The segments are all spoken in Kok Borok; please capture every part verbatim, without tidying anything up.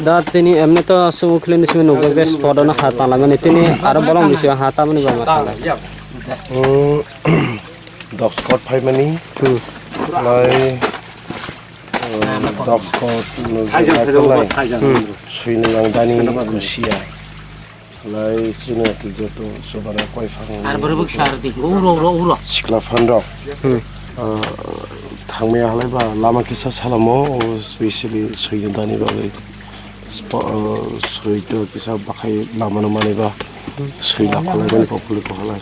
Da tini emne to subu khilini simi nukjak je spot ono ha tanglamani tini aro bolong bisi ha tamani ba ma tangla. Hmm, dog squad phaimani. Hmm. Lai, eh, dog squad no Thaijan, jai thaijan, kolai. Thaijan. Hmm. Suini yang dani kusia. Lai sini ati je to subana koi phang. Ar borok sar di. Uro, uro, uro. Sikla phan rok. Hmm. Ah, thangmaya halai ba lama kisa salamo, o specially suini dani bagwi. Spo-, ah, sui to kisa bakhai lama no mani ba. Sui la kholai bani pokuli ko halai.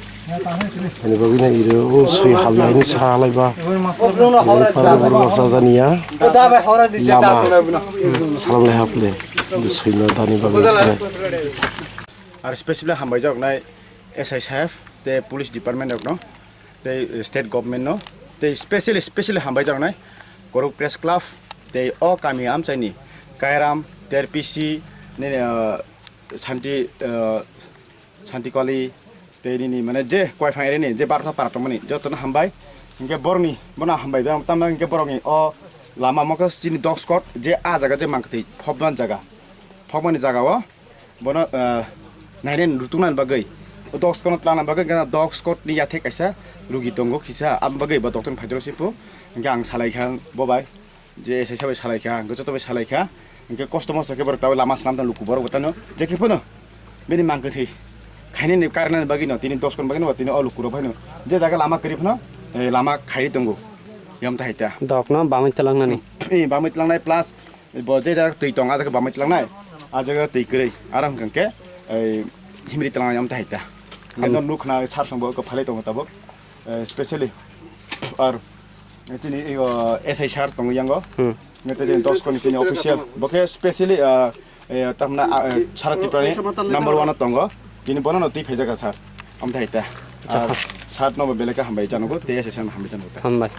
Ani bagwi na iro o sui halai ni sa halai ba. Ani parle buru baksa janiya. Lama. Salam lai haple. Sui no dani bagwi. Ar specially hambai jok nai S I saheb, te police department rok no, te state government no, te specially, specially hambai jok nai Korok Press Club, te o kami amchai ni Kairam, T R P C, nini, ah, Santi, ah, Santi Kali, te nini mane je Koiphang area ni je barsa para tongmani, joto no hambai, hingke borok ni, bono hambai, tamo hingke borok ni o lama mokhe chini dog squad je a jaga je mangtwi phobman jaga, phobmani jaga o, Bono, ah, nainai nutuknani bagwi o dog squad no twlangna bagwi gana dog squad ni yathek kaisa rugi tongo kisa, aboni bagwi bo doctor ni phaijak se po. Hingke ang salai kha bo bai, je S I sabai salai kha, hingke joto bai salai kha, hingke kosto mosto khe borok tabuk lama slam tang luku borok bo tano je khe phano bini mang kwthwi khainani karnani bagwi no tini dog squad bagwi no tini o luku rok phano je jaga lama kwrwi phano, eh, lama khairi tongo yom ta hai ta. Dog no bamwi twlangnani. Eh, bamwi twlangnai plus Bo je jaga twi tong, a jaga bamai tlangnai, a jaga twi kwrwi, aro hwnkha khe, ei, himri tlangnai, amtwi hai ta. Hwnkhe Hmm. no nuk khna sar song bo khe phalai tongo tabuk, eh, specially, ar chini, o, S I sir tongo yango. Hmm. Hwnkhe tei chini dog squad ni chini official, bo khe specially, ah, eh, tamna, ah, eh, sara Tripura ni number one o tongo. Tini bono no twi phaijak kha sir, amtwi hai ta. Acha. Ar sir no bo belai khe hambai janogo, tei S I sir no hambai janogo ta. Hambai.